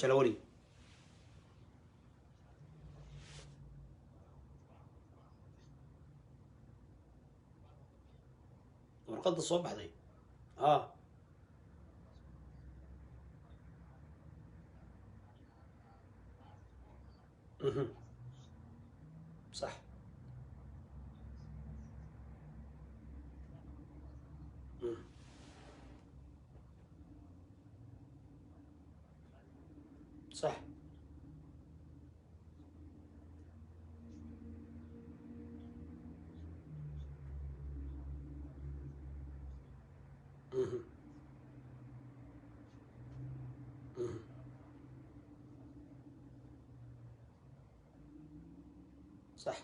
Jalawali. Warqadda soo baxday, ha. Sax. Sax. Sax.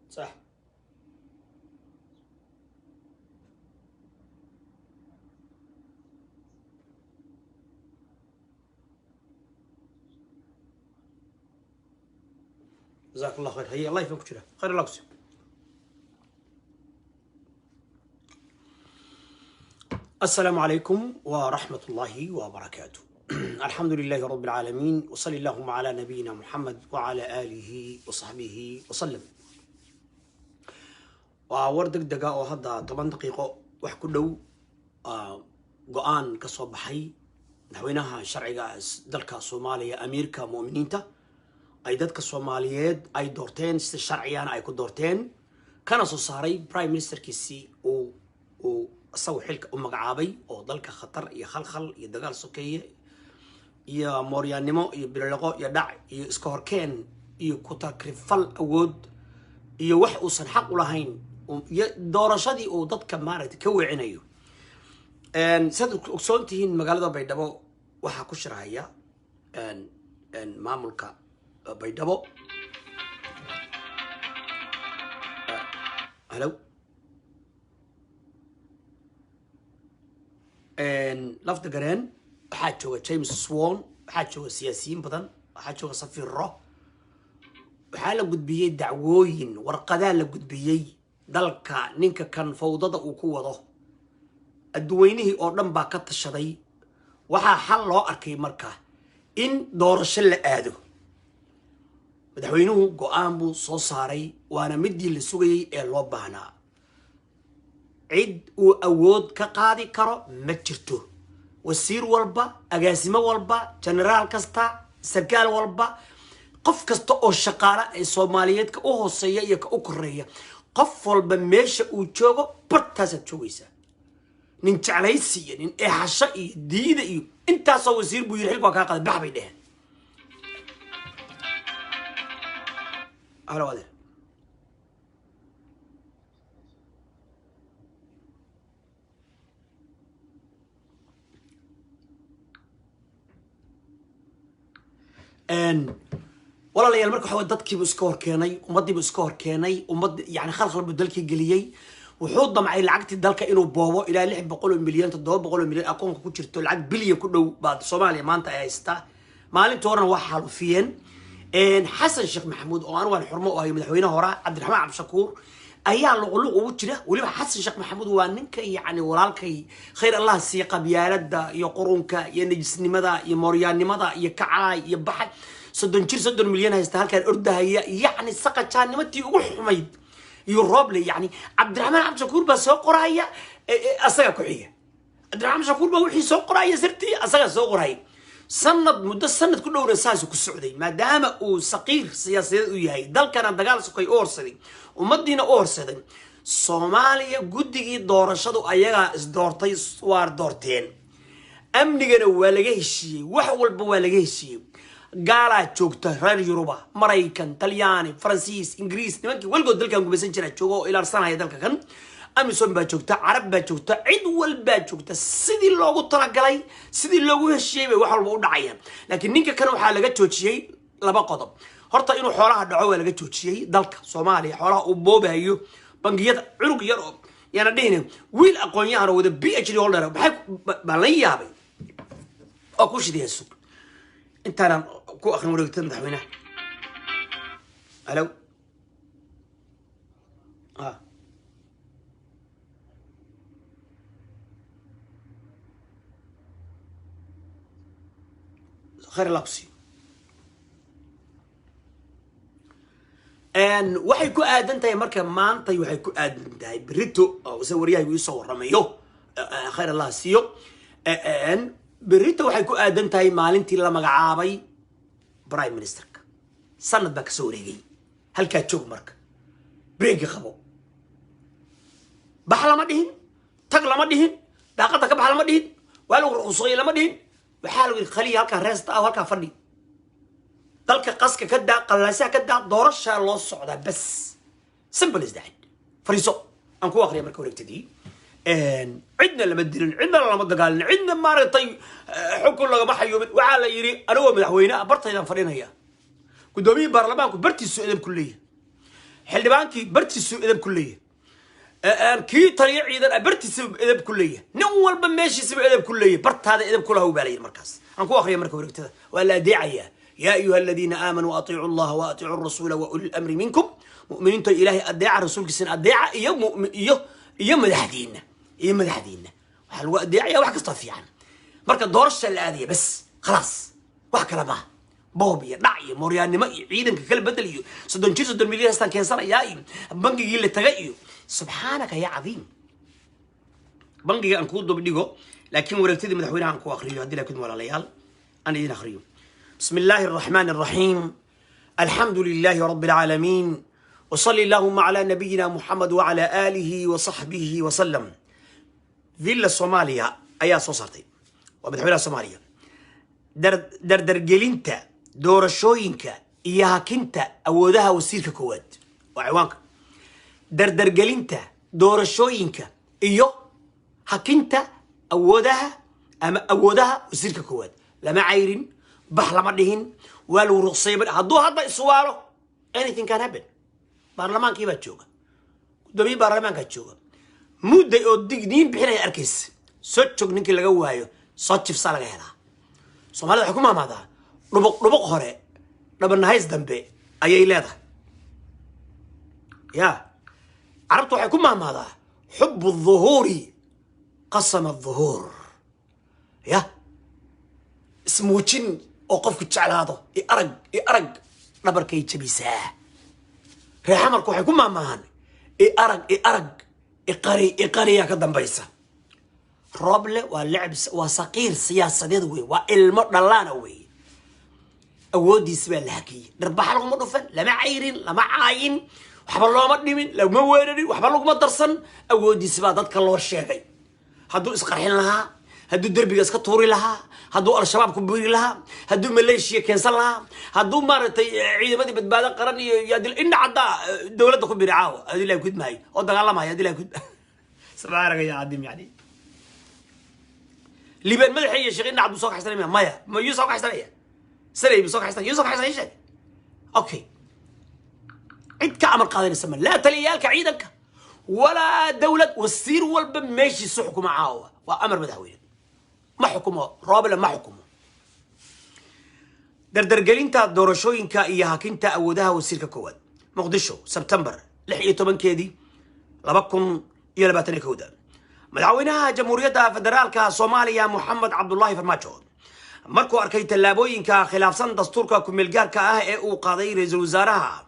Sax. Jazaak Allah khayr. Haye, Allah ifan ku jira, khayr Allah ku siiyo. السلام عليكم ورحمة الله وبركاته. الحمد لله رب العالمين، وصلى اللهم على نبينا محمد وعلى آله وصحبه وسلم. Waa war deg dega oo hadda 10 daqiiqo wax ku dhow go'aan ka soo baxay madaxweynaha sharciga dalka Soomaaliya, amiirka mu'miniinta ay dadka Soomaaliyeed ay doorteen, sida sharcigana ay ku doorteen, kana soo saaray prime ministerkiisii uu isagu xilka u magacaabay, oo dalka khatar iyo khalkhal iyo dagaal sokeeye iyo mooryaannimo iyo bililiqo iyo dhac iyo iska horkeen iyo ku-takrifal awood iyo wax uusan xaq u lahayn iyo doorashadii uu dadka maaragtay ka weecinayo. Sidaad ogsoon tihiin, magaalada Baydhabo waxaa ku shirhaya maamulka Baydhabo. Hello, Lafta Gareen, waxaa jooga James Swan, waxaa jooga siyaasiyiin badan, waxaa jooga safiiro. Waxaa la gudbiyey dacwooyin, warqadaa la gudbiyey. Dalka ninka kan fawdada uu ku wado, adduweynihii oo dhan baa ka tashaday. Waxaa xal loo arkay marka in doorasho la aado. Madaxweynuhu go'aan buu soo saaray, waana midii la sugayey ee loo baahnaa. Cid uu awood ka qaadi karo ma jirto. Wasiir walba, agaasimo walba, generaal kasta, sarkaal walba, qof kasta oo shaqaala ee Soomaaliyeed, ka u hooseeya iyo ka u koreeya, qof walba meesha uu joogo bartaasaad joogaysaa. Nin jeclaysi iyo nin eexasho iyo diida iyo intaasoo wasiir buu yiri xilka waa kaa qaday, bax bay dheheen. Halo, adeer. Walaalayaal, marka waxa dadkiibu iska hor keenay, ummadiibu iska hor keenay, ummad yani khalkhal buu dalkii geliyey. Wuxuu damcay lacagtii dalka inuu boobo, ilaa 600 oo milyan, 700 oo milyan akoonka ku jirto. Lacag bilyan ku dhow baa Soomaaliya maanta ay haystaa. Maalintii horena waa xaalufiyeen. Xasan Sheekh Maxamuud, oo anigu aan xurmo u hayo, madaxweynaha hore Cabdiraxmaan Cabdishakuur ayaa luqluq ugu jira. Weliba Xasan Sheekh Maxamuud waa ninka yacni walaalkay, khayr Allah siiya, qabyaalada iyo qurunka iyo najisnimada iyo mooryaannimada iyo kacaay iyo baxay, 30 jir 30 milyan haysta, halkaan ordahaya, yacni saqajaanimatii ugu xumayd iyo rooble. Yacni Cabdiraxmaan Cabdishakuur baa soo qoraya, asaga ku xiga. Cabdiraxmaan Cabdishakuur baa wixii soo qoraya, sirtii asagaa soo qoraya. Sanad, muddo sanad ku dhowna saasu ku socday, maadaama uu saqiir siyaasadeed u yahay, dalkana dagaal sokay u horsaday, ummadiina u horsaday. Soomaaliya guddigii doorashadu ayagaa isdoortay, waa doorteen. Amnigana waa laga heshiiyey, wax walba waa laga heshiiyey. Gaalaa joogta, reer Yuruba, Maraykan, Talyaani, Faransiis, Ingiriis, nimankii weligood dalkan gumaysan jira jooga oo ilaarsanaya dalka kan. AMISOM baa joogta, Carab baa joogta, cid walbaa joogta. Sidii loogu talagalay, sidii loogu heshiiyey bay wax walba u dhacayaan. Laakiin ninka kan waxaa laga joojiyey laba qodob. Horta inuu xoolaha dhaco waa laga joojiyey dalka Soomaaliya, xoolaha uu boobayo, bangiyada. Cunug yar oo yaana dhihin, wiil aqoon-yahan oo wada PhD holder, maxay baan la yaabay oo ku shidaya sug. Intaanan ku akrin wareegtada madaxweynaha. Halo, ah, khayr Allah ku siiyo. Waxay ku aadan tahay marka maantay, waxay ku aadan tahay berito oo isa waryahaygu iisoo warramayo, khayr Allah siiyo. Berito waxay ku aadan tahay maalintii la magacaabay prime ministerka. Sanad baa kasoo wareegay. Halkaa joog marka, breegi qabo. Bax lama dhihin, tag lama dhihin, daaqadda ka bax lama dhihin, waa lagu ruqsooyey lama dhihin. Waxaa lagu yidhi khaliya halkaa reesta ah, halkaa fadhi, dalka qaska ka daa, qalaasaha ka daa, doorashaa loo socdaa, bas, simple as that. Fariiso, aan ku aqriya marka wareegtadii. Cidna lama dilin, cidna lama dagaalin, cidna maaragtay xukun lagama xayuubin. Waxaa la yidhi anigoo madaxweyne ah bartaydaan fadhinaya. Guddoomiyihii baarlamaanku bartiisuu edab ku leeyahay, xildhibaankii bartiisuu edab ku leeyahay, kii taliyo ciidan ah bartiisa edab ku leeyahay, nin walba meeshiisaba edab ku leeyahay. Bartaada edab kulahow baa la yidhi. Markaas aan ku aqriya marka wareegtada. Waa la adeecayaa. يا أيها الذين آمنوا أطيعوا الله وأطيعوا الرسول وأولي الأمر منكم. مؤمنين إلهي أديع، رسولك سن أديع، iyo mu'min iyo madaxdiina, iyo madaxdiina waxaa lagu adeecaya wax kastoo fiican. Marka doorasha la aadaya, bas, khalaas, wax kale maaha. Boob iyo dhac iyo mooryaannimo iyo ciidanka kala bedel iyo 30 jir 30 milyan hastaan keensanayaa iyo bangigii la tagay iyo subxaanaka ya cadiim. Bangiga aan kuu dubdhigo, laakiin wareegtadii madaxweynaha aan ku akriyo haddii laakiin walaalayaal aan idin akriyo. بسم الله الرحمن الرحيم، الحمد لله رب العالمين، وصلي اللهم على نبينا محمد وعلى آله وصحبه وسلم. فيلا صوماليا ayaa soo saartay, waa madaxweynaha Soomaaliya. Dardargelinta doorashooyinka iyo hakinta awoodaha wasiirka koowaad waa ciwaanka. Dardargelinta doorashooyinka iyo hakinta awoodaha ama awoodaha wasiirka koowaad. Lama cayrin, bax lama dhihin, waa lagu ruqsayay. Hadduu hadda iswaalo, anything can happen. Baarlamaankii baa jooga, guddoomiye baarlamaankaa jooga, mudday oo digniin bixinaya arkaysa. Soo joog, ninkii laga waayo soo jifsaa laga helaa. Soomaalida waxay ku maamaadaa dhubuq dhubuq hore dhabanahays dambe ayay leedahay. Ya carabtu waxay ku maamaadaa حب الظهور قصم الظهور. Ya ismuujin oo qofku jeclaado, i arag, i arag, dhabarkay jabisaa. Reexamarku waxay ku maamaahan i arag, i arag, iqari, iqariyaa ka dambaysa. Rooble waa lecb, waa saqiir siyaasadeed wey, waa ilmo dhallaana wey. Awooddiisi baa la hakiyey. Dharbaxa laguma dhufan, lama cayrin, lama caayin, waxba looma dhimin, laguma weerarin, waxba laguma darsan. Awooddiisi baa dadka loo sheegay. Hadduu isqarxin lahaa, hadduu derbiga iska tuuri lahaa, hadduu Al-Shabaab ku buri lahaa, hadduu Maleeshiya keensan lahaa, hadduu maaragtay ciidamadii Badbaado Qaran iyo indha caddaa dowladda ku biri caawa adii ilahi kudmaayo oo dagaalamaya adii ilahi kud. Subxaanaka ya cadiim. Yani Liibaan madaxa iyo Sheekh indha cad buu soo kaxaysanaya. Maya, ma yuu soo kaxaysanaya? Sanay buu soo kaxaysanaya, yuu soo kaxaysanaya? Sheeg. Okay, cid ka amar qaadanaysa ma laa taliyaalka ciidanka walaa dowlad. Wasiir walba meeshiisu xukuma caawa. Waa amar madaxweyne, ma xukumo Rooble, ma xukumo. Dardargelinta doorashooyinka iyo hakinta awoodaha wasiirka koowaad. Muqdisho, Sebtembar 16-keedii 2021-da. Madaxweynaha Jamhuuriyadda Federaalka Soomaaliya Moxamed Cabdullaahi Farmaajo markuu arkay tallaabooyinka khilaafsan dastuurka kumeelgaarka ah ee uu qaaday ra-iisul wasaaraha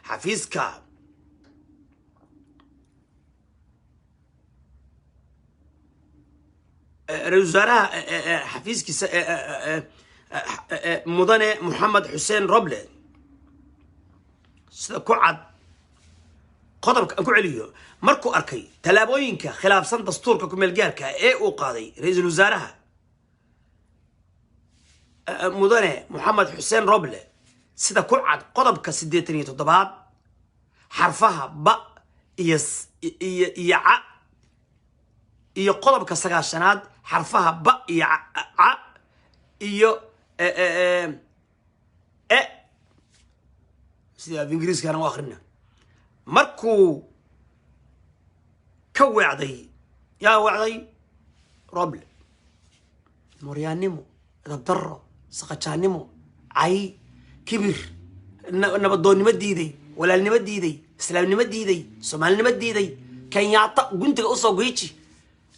xafiiska ra-isul wasaaraha xafiiskiisa mudane Moxamed Xuseen Roble, sida ku cad qodobka aan ku celiyo, markuu arkay tallaabooyinka khilaafsan dastuurka kumeelgaarka ee uu qaaday ra-iisul wasaaraha mudane Moxamed Xuseen Roble, sida ku cad qodobka 87aad xarfaha ba iyo ca iyo qodobka 90aad xarfaha ba iyo ca iyo e, sida af Ingiriiskana u akrina, markuu ka weecday, yaa weecday? Roble. Mooryaannimo, edabdarro, saqajaannimo. Cay, kibir, nabadoonnimo diiday, walaalnimo diiday, islaamnimo diiday, soomaalinimo diiday. Kenyaata guntiga usoo goyji,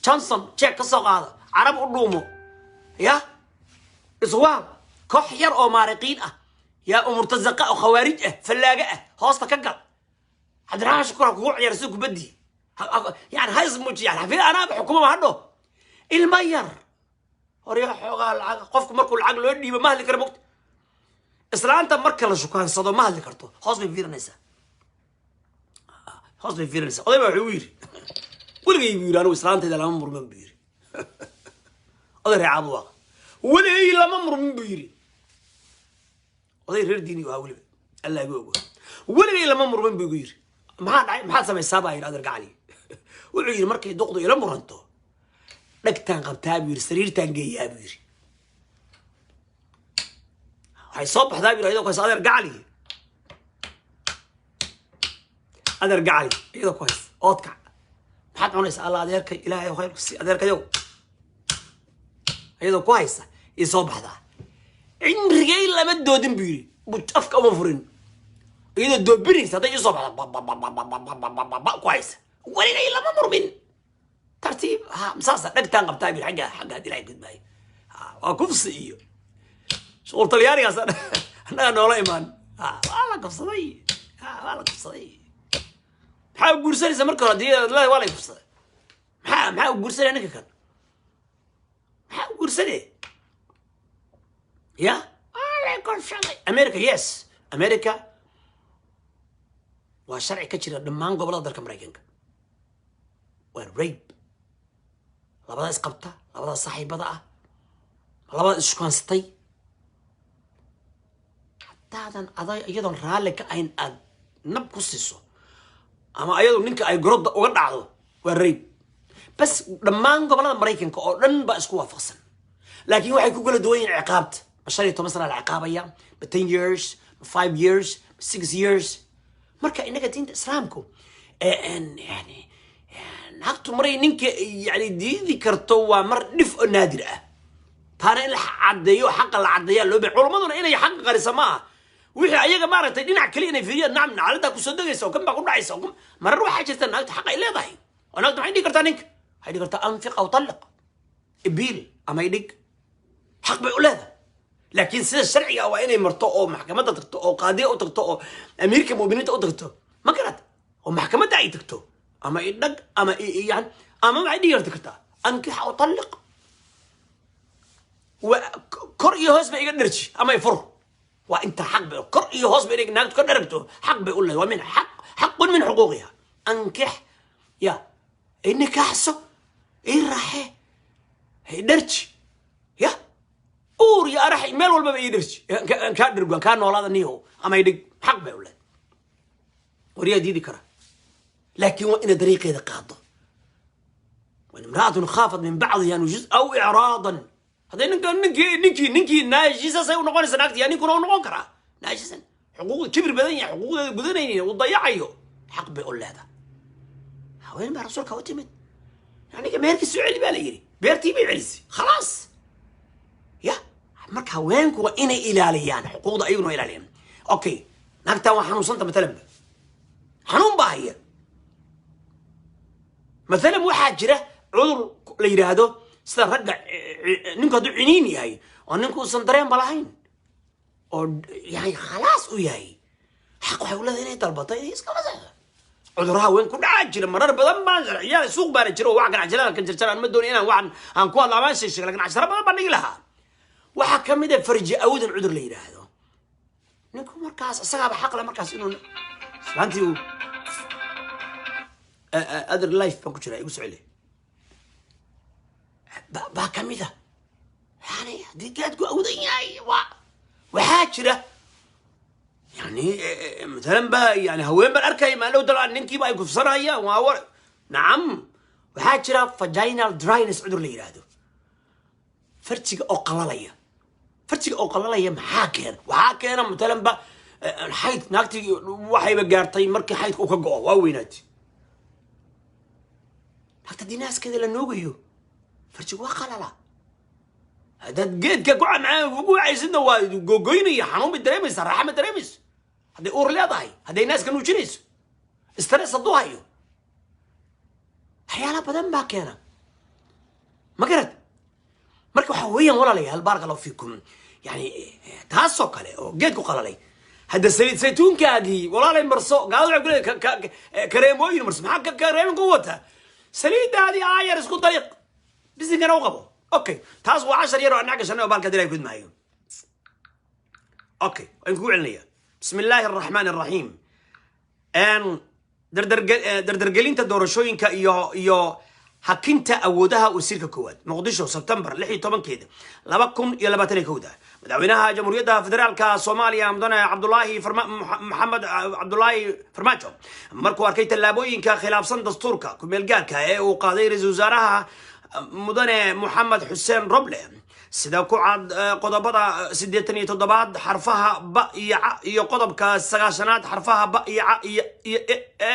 Johnson jeeg ka soo qaada, Carab u dhuumo, ya iswaal, koox yar oo maariqiin ah, yaa oo murtazaqa oo khawaarij ah, fallaaga ah, hoosta ka gal. Cabdiraxmaan Shukur ha kugu ciyaar sida kubaddii, yani ha ismuuji, yani xafiid anaaba xukumaba hadho. Ilma yar horyaa xoogaa lacag, qofku markuu lacag loo dhiibo ma hadli kara. Mogta islaanta marka la shukaansado ma hadli karto, hoos bay fiirinaysaa, hoos bay fiirinaysaa. Oday baa wuxuu yidhi, weligay buu yidhi, anigu islaantayda lama murmin buu yidhi. Oday reer Caabuwaaq, weligay lama murmin buu yidhi. Oday reer diini ahaa weliba, Allah igu ogo. Weligay lama murmin buu igu yidhi. Maxaa dhacay? Maxaad samaysaa baa yidhi adeer gacali. Wuxuu yidhi, markay duqdu ila muranto dhegtaan qabtaa buu yidhi, sariirtaan geeyaa buu yidhi. Waxay soo baxdaa buu yidhi iyadoo ku haysa adeer gacali, adeer gacali, iyadoo ku haysa oodkac, maxaad cunaysaa? Alla adeerkay, Ilaahay khayr ku sii adeerkayow, iyadoo ku haysa ii soo baxdaa. Cimrigay lama doodin buu yidhi, afka uma furin, iyadoo doobinaysa hadday ii soo baxda ba ku haysa, weligay lama murmin, tartiib ha saasa dhegtaan qabtaa buu yidhi, xagga xagga hadii Ilaahay gudmaayo. Waa kufsi iyo shuqul Talyaanigaas annaga noola imaan. Waa la kufsaday, waa la kufsaday. Maxaa u guursanaysa marka hore hadii waa lay kufsaday? Maxaa u guursanaya ninka kan? Maxaa u guursanaya? Ya waa lay kufsaday. America, yes, America waa sharci ka jira dhammaan gobollada dalka Maraykanka, waa rape. Labada isqabta, labada saaxiibada ah, labada isshukaansatay, haddaadan ada iyadoon raalli ka ahayn aad nab ku siiso ama ayadu ninka ay gorodda uga dhacdo, waa rape bas. Dhammaan gobollada Maraykanka oo dhan baa isku waafaqsan, laakiin waxay ku kala duwan yihiin ciqaabta. Ma 15 sana la ciqaabaya, ma 10 years, ma 5 years, ma 6 years? Marka inaga diinta Islaamku yani naagtu maray ninka yani diidi karto waa mar dhif oo naadir ah. Taana in la caddeeyo, xaqa la caddeeyaa loo baahay. Culammaduna inay xaqa qarisa ma aha, wixii ayaga maaragtay dhinac kale inay fiiriyaan. Nacam, nacaladaa kusoo degaysa oo kan baa ku dhacaysa oo marar waxaa jirta naagta xaq ay leedahay, oo naagta maxay dhigi kartaa ninka? Waxay dhigi kartaa anfiq aw talliq, ibiil ama idhig, xaq bay u leedahay. Laakiin sida sharciga waa inay marto oo maxkamadda tagto oo qaadiga u tagto oo amiirka mu'miniinta u tagto, ma garad, oo maxkamadda ay tagto ama idhag ama yani ama waxay dhigi kartaa ankix aw talliq, kor iyo hoos ba iga dherji ama ifur. Waa inta xaq bay, kor iyo hoos ba inay naagtu ka dheragto xaq bay u leedahay, waa min xaq, xaqun min xuquuqiha. Ankix ya inikaaxso, ii raaxe, dherji, ya uur iyo arax, meel walbaba ii dherji, aan kaa dhergo, aan kaa noolaada niyo ama idhig, xaq bay u leedahay. Waryaa diidi kara? Laakiin waa inay dariiqeeda qaado. Wain imra'atun khaafat min bacdiha nujuz aw icraadan, hadday ninka ninkii naajisasay u noqonaysa naagti, yaa ninkuna u noqon karaa naajisan, xuquuq kibir badan yahay, xuquuqdeeda gudanaynin, uu dayacayo, xaq bay u leedahay. Haween baa rasuulka u timid, aniga meherkii soo celi baa la yidhi, beertii bay celisay, khalaas. Ya marka haweenku waa inay ilaaliyaan xuquuqda, ayaguna waa ilaaliyaan. Okay, naagtan waa xanuunsanta matalan ba, xanuun baa haya matalan. Waxaa jira cudur la yidhaahdo sida ragga, ninku hadduu ciniin yahay oo ninku uusan dareenba lahayn oo yani khalaas u yahay, xaq waxay u leedahay inay dalbato inay iska fasaxdo. Cudurro haween ku dhacaa jira marar badan baan sharciyaal suuq baana jira oo wax ganacsalada kan jarjar aan ma dooni inaan waxan aan ku hadlo amaan sheeg, laakiin casharo badan baan dhigi lahaa. Waxaa ka mid a farji awdan cudur la yidhaahdo. Ninku markaas isagaaba xaq le markaas inuu islaantii uu other life baan ku jiraa igu soo celi baa ka mid a. Yani haddii gaadku awdan yahay, waa waxaa jira yani matalan ba yani haween baan arkaya maalin dal ninkiiba ay kufsanayaan, waa war. Nacam, waxaa jira vaginal dryness cudur la yidhaahdo, farjiga oo qalalaya. Farjiga oo qalalaya maxaa keena? Waxaa keena matalan ba xayd, naagtii waxayba gaartay markii xaydka uu ka go'o, waa weynaatay naagta, haddii naaskeeda la noogayo farjigu waa qalala. Haddaad geedka ku camcaan ugu wacaysidna, waa gogoynaya, xanuun bay dareemaysaa, raaxa ma dareemayso. Hadday uur leedahay, hadday naaska nuujinayso, stress hadduu hayo, waxyaala badan baa keena, ma garad? Marka waxaa weeyaan, walaalayaal، بارك الله فيكم، yani taasoo kale oo geedku qalalay, hadda saliid saytuunkaagii, walaalay, marso. Gaalada waxay ku leedahay kareemooyin marso. Maxaa kareemin ku wata? Saliidaadii aayar isku dariiq, bisinkana u qabo. Okay, taas waa cashar yar oo aan dhex gashanay oo baalka dilay gudmaayo. Okay, waan kugu celinaya. بسم الله الرحمن الرحيم. Dardargelinta doorashooyinka iyo hakinta awoodaha wasiirka koowaad. Muqdisho, Sebtembar 16-keeda 2021-da. Madaxweynaha Jamhuuriyadda Federaalka Soomaaliya, mudane Cabdulaahi Maxamed Cabdulaahi Farmaajo, markuu arkay tallaabooyinka khilaafsan dastuurka kumeelgaarka ee uu qaaday ra-iisul wasaaraha, mudane Moxamed Xuseen Roble, sida ku cad qodobada 87aad xarfaha ba iyo ca iyo qodobka 90aad xarfaha ba iyo ca iyo e e,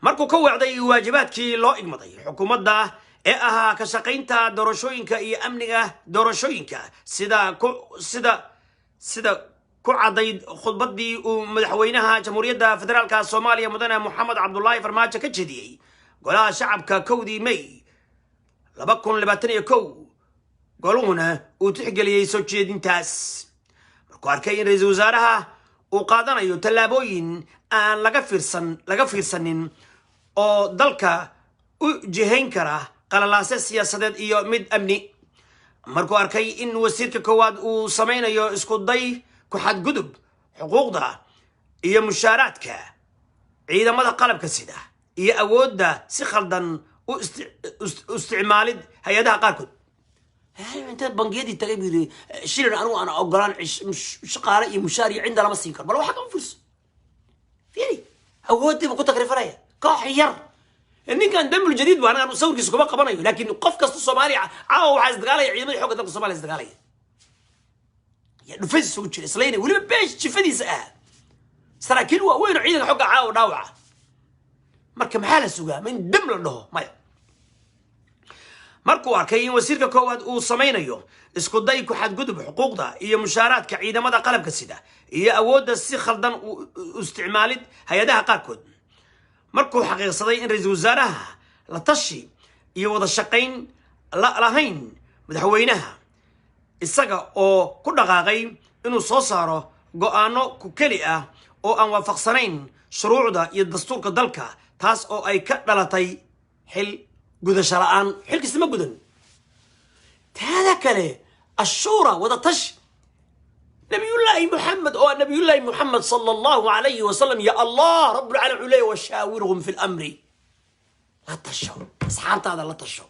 markuu ka weecday waajibaadkii loo igmaday xukuumadda ee ahaa ka shaqaynta doorashooyinka iyo amniga doorashooyinka, sida ku caddayd khudbaddii uu Madaxweynaha Jamhuuriyadda Federaalka Soomaaliya, mudane Moxamed Cabdulaahi Farmaajo, ka jediyey Golaha Shacabka 1-dii May 2021, goluhuna uu tixgeliyey soo jeedintaas. Markuu arkay in ra-iisul wasaaraha uu qaadanayo tallaabooyin aan laga fiirsanin oo dalka u jihayn kara qalalaase siyaasadeed iyo mid amni. Markuu arkay in wasiirka koowaad uu samaynayo isku day ku xadgudub xuquuqda iyo mushaaraadka ciidamada qalabka sida iyo awoodda si khaldan u isticmaalid hay-adaha qaarkood. Inta bangiyadii tagay buu yidhi: "Shilin anigu aan ogolaan shaqaale iyo mushaar iyo cinda lama siin karo." Bal waxa kama fiirso, fiiri, awooddiiba ku takrifanaya koox yar. Ninkan damul jadiid bu anaga sawirkiisa kuma qabanayo, laakiin qof kasta Soomaaliya caawa waxaa isdagaalaya ciidamadii xogga dalka Somalia isdagaalaya, ya dhufays isugu jira, islayna, weliba beesh jifadiisa ah, saraakiil waaweyn oo ciidanka xogga caawa dhaawaca. Marka maxaa la sugaa? Ma in dam la dhaho? Maya. Markuu arkay in wasiirka koowaad uu samaynayo isku day ku xadgudub xuquuqda iyo mushaaraadka ciidamada qalabka sida iyo awoodda si khaldan u isticmaalid hay-adaha qaarkood. Markuu xaqiiqsaday in ra-iisul wasaaraha la tashi iyo wada shaqayn la lahayn madaxweynaha, isaga oo ku dhaqaaqay inuu soo saaro go'aano ku keli ah oo aan waafaqsanayn shuruucda iyo dastuurka dalka, taas oo ay ka dhalatay xil gudasho la-aan, xilkiisa ma gudan. Taada kale, ashuura, wada tashi, Nabiyullaahi Muxamed oo Nabiyullaahi Muxamed صلى الله عليه وسلم، ya Allah رب العالمين wuxuu leeyahy: وشاورهم في الأمر. La tasho asxaabtaada, la tasho.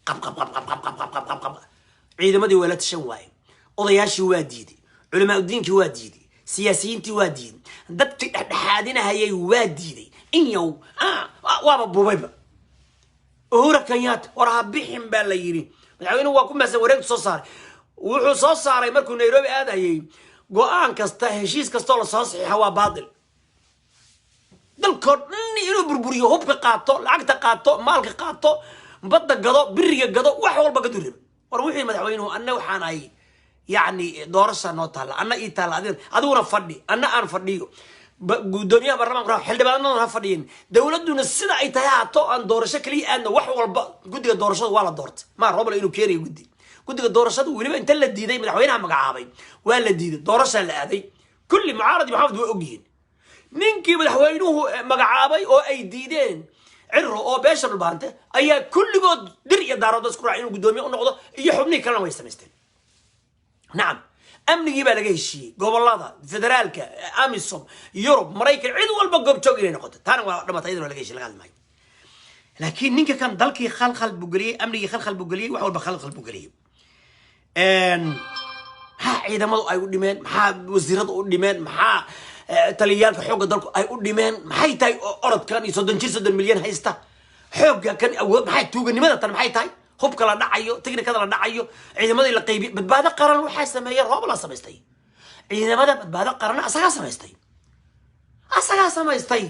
Qab qab qab qab qab qab qab qab qab qab. Ciidamadii waa la tashan waaye, odayaashii waa diiday, culamaa udiinkii waa diiday, siyaasiyiintii waa diiday, dadkii dhexdhexaadinahayay waa diiday. In yow waaba buubayba. Uhura Kenyatta, war ha bixin baa la yidhi. Madaxweynuhu waa ku mahadsan wareegtu soo saaray. Wuxuu soo saaray markuu Nairobi aadayay: go-aan kasta, heshiis kastoo la soo saxiixa waa baatil. Dalkoo dhan inuu burburiyo, hubka qaato, lacagta qaato, maalka qaato, badda gado, biriga gado, wax walba gadu raba. War wuxuu madaxweynuhu: "Anna waxaan ahay, yacni, doorasha noo taalla, anna ii taalla, adiguna fadhi, anna aan fadhiyo, guddoomiyaha baarlamaanka, xildhibaanaduna ha fadhiyin, dowladduna sida ay tahay haato, aan doorasho kaliya aadno." Wax walba guddiga doorashada waa la doortay. Maa Roble inuu keenayo guddiga doorashada, weliba inta la diiday madaxweynaha magacaabay, waa la diiday, doorashaa la aaday. Kulli mucaarad iyo Maxamed waa ogyihiin ninkii madaxweynuhu magacaabay oo ay diideen, Ciro oo beesha Dhulbaante, ayaa kulligood Dir iyo Daarood isku raacay inuu guddoomiye u noqdo, iyo xubnihii kalena way samaysteen. Nacam, amnigii baa laga heshiiyey, gobolada, federaalka, AMISOM, Yurub, Maraykan, cid walba goobjoog inay noqoto. Taana waa dhamatay, iyadana waa laga heshiye, laga hadli maayo. Laakiin ninka kan dalkii khalkhal buu geliyey, amnigii khalkhal buu geliyey, wax walba khalkhal buu geliyey. Maxaa ciidamadu ay u dhimeen? Maxaa wasiiradu u dhimeen? Maxaa taliyaalka xoogga dalku ay u dhimeen? Maxay tahay orodkan iyo 30 jir 30 milyan haysta, xoogga kan, awood maxay, tuuganimada tan maxay tahay? Hubka la dhacayo, tiknikada la dhacayo, ciidamadii la qaybiy, Badbaado Qaran waxaa sameeyey Roob la samaystay. Ciidamada Badbaado Qaran asagaa samaystay, asagaa samaystay.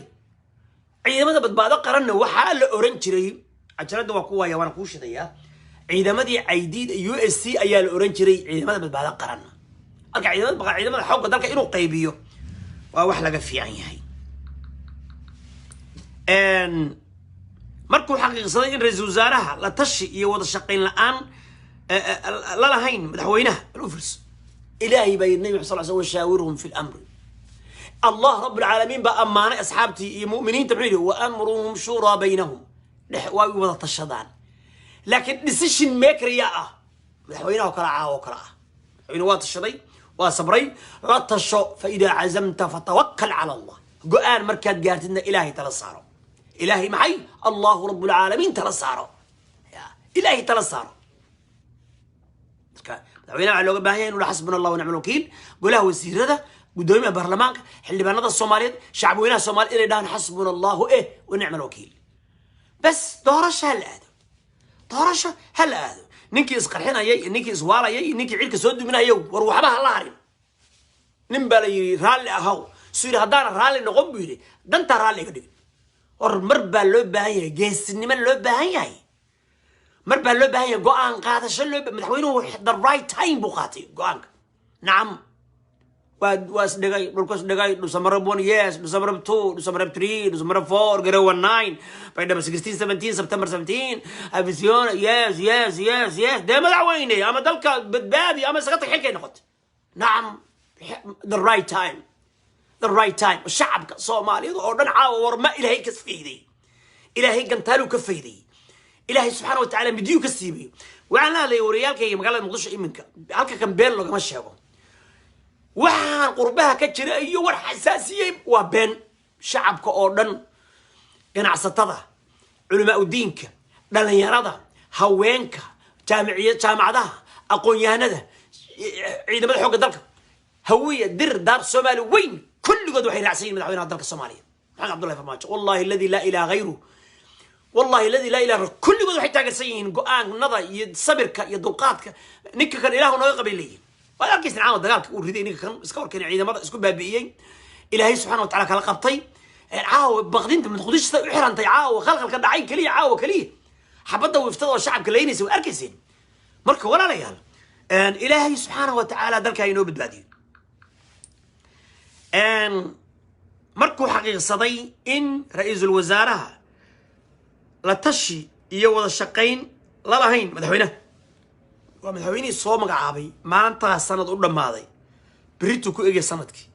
Ciidamada Badbaado Qaranna waxaa la oran jiray, cajaladda waa ku waaya, waana kuu shidayaa. Ciidamadii Caydiid USC ayaa la oran jiray, Ciidamada Badbaado Qaran. Marka ciidamada xoogga dalka inuu qaybiyo waa wax laga fiican yahay. Markuu xaqiiqsaday in ra-iisul wasaaraha la tashi iyo wada shaqayn la'aan la lahayn madaxweynaha. Bal u fiirso, Ilaahay baa yidhi, Nabi maxamed sal sl "Washaawirhum fi lamri". Allah rabb alcaalamiin baa ammaanay asxaabtii iyo mu'miniinta. Muxuu yidhi? "Wa amruhum shuuraa baynahum". Dhex waa wada tashadaan, laakiin decision maker yaa ah? Madaxweynaha oo kale caawa oo kale ah. Madaxweyne waa tashaday, waa sabray. La tasho. "Fa idaa cazamta fatawakal cala Allah". Go'aan markaad gaartidna Ilaahay tala saaro. Ilaahay maxay? Allahu rabb alcaalamiin tala saaro. Ya, Ilaahay tala saaro. Marka madaxweynaha waxaa looga baahan yahay inuu "Xasbuna Allah wa nicma alwakiil". Golaha wasiirada, guddoomiyaha baarlamaanka, xildhibaanada Soomaaliyeed, shacabweynaha Soomaaliyed inay dhahaan "Xasbuna Allahu wa nicma alwakiil". Bas, doorasho ha la aado, doorasho ha la aado. Ninkii isqarxinayay iyo ninkii iswaalayay iyo ninkii cirka soo duminayo, war waxba ha la harin. Nin baa la yidhi, "Raalli ahaw." Suu yidhi, "Haddaana raalli noqon," buu yidhi, "dantaa raalli iga dhigin." War mar baa loo baahan yahay geesinimo, loo baahan yahay, mar baa loo baahan yahay go'aan qaadasho. Loo madaxweynuhu the right time buu qaatay go'aanka. Nacam, waa isdhigay, dhulka isdhigay. Dhusamareb 1, yes, Dhusamareb 2, Dhusamareb 3, Dhusamareb 4, Garowe 9, Baydhabo 16, 17, September 17, Afisyoone, yes, yes, yes, yes. Dee madaxweyne, ama dalka badbaadi ama isaga tag xilkay noqotay. Nacam, the right time, the right time. Shacabka Soomaaliyeed oo dhan caawa war ma Ilaahay ka fayday, Ilaahay gantaaluu ka fayday, Ilaahay subxaana wa tacaala midiyuu ka siibay. Waxaan la hadlayay wariyaalkayga magaalada Muqdisho. Iminka halka kan been loogama sheego. Waxaan qurbaha ka jira iyo war xasaasiyey waa been. Shacabka oo dhan, ganacsatada, culamaa udiinka, dhalinyarada, haweenka, jaamiciya, jaamacadaha, aqoon-yahanada, ciidamada xoogga dalka, Hawiya, Dir, Daar, Soomaali weyn, kulligood waxay raacsan yihin madaxweynaha dalka Soomaaliya, Maxamed Cabdullahi Farmaajo. Wallahi aladi laa ilaha hayru, wallahi aladi laa ilaha, kulligood waxay taageersan yihiin go'aanada iyo sabirka iyo dulqaadka ninka kan Ilaahu nooga qabay leeyihin. Waad arkaysan caawa dagaalka uu riday ninka kan, iska horkeenay ciidamada, isku baabi'iyey, Ilaahay subxana wa tacala kala qabtay. Caawa baqdinta Muqdisho u xirantay, caawa khalkhalka dhacay keliya, caawa keliya xabadda wiftada oo shacabka laynaysa waa arkayseen. Marka walaalayaal, Ilaahay subxaana wa tacaala dalka inoo badbaadiyo. Markuu xaqiiqsaday in ra-iisul wasaaraha la tashi iyo wada shaqayn la lahayn madaxweynaha, waa madaxweynihii soo magacaabay, maantaa sanad u dhammaaday, berituu ku egya sanadkii.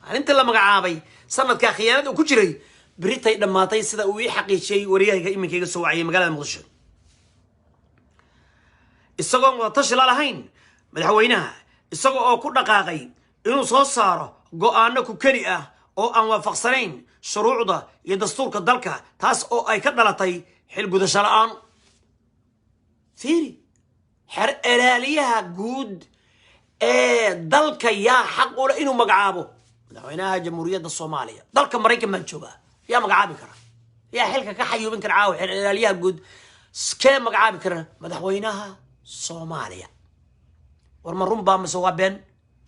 Maalintii la magacaabay sanadkaa khiyaanada uu ku jiray beritay dhammaatay, sida uu ii xaqiijiyey wariyahayga iminka iga soo wacayay magaalada Muqdisho. Isagoon wada tashi la lahayn madaxweynaha, isaga oo ku dhaqaaqay inuu soo saaro go'aano ku keli ah oo aan waafaqsanayn shuruucda iyo dastuurka dalka, taas oo ay ka dhalatay xilgudasho la'aan. Fiiri, xer ilaaliyaha guud ee dalka yaa xaq u leh inuu magacaabo? Madaxweynaha Jamhuuriyadda Soomaaliya. Dalka Maraykan baan joogaa. Yaa magacaabi kara? Yaa xilka ka xayuubin kara caawa xer ilaaliyaha guud? Kee magacaabi kara? Madaxweynaha Soomaaliya. War ma run baa mise waa been?